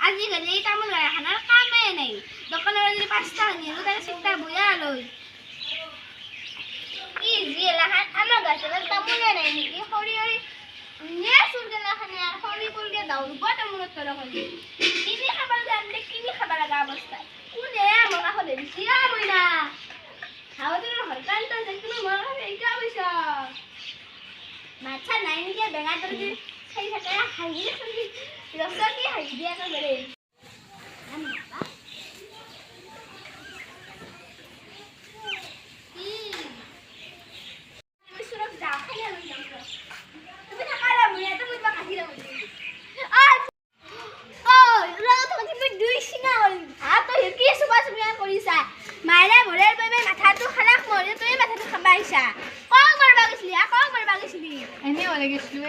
আজিকালি এই তামোল এখনৰ কামেই নাই। দোকানৰ যদি 5টা আনিলো, তাৰে 4টা বয়া লৈ কি যি এলাখান। আমাৰ গাছত তামোলে নাই নেকি? সৰি সৰি ধুনীয়া চুল গেলাখানে আৰু সৰি পৰিলে দাউৰিব তামোলৰ তলত। কিনি খাব যাম দে, কিনি খাব লগা অৱস্থা। কোনে মোৰ কাষত ধৰিছি? অ মইনা, খাওঁতে হৰকান কোনো মোৰ কাষত এইটা পইচা মাত চাত নাই নেকি? বেঙা তৰকি খাই থাকে, হাঁহি ৰচকি হাঁহি দিয়ে একেবাৰে। তুমি থাকা, মই ইয়াতে, মই তোমাক আহি যাম। দুই চিঙা কৰিম। হা, তই কি চুপা চুপি কৰিছা? মাইৰা ভৰে বাবে মাথাটো খালাক মৰে, তই মাথাটো খাবা আহিছা। কক মাৰবা গৈছিলি? হা, কক মাৰবা গৈছিলি? এনে ওলাই গৈছিলো।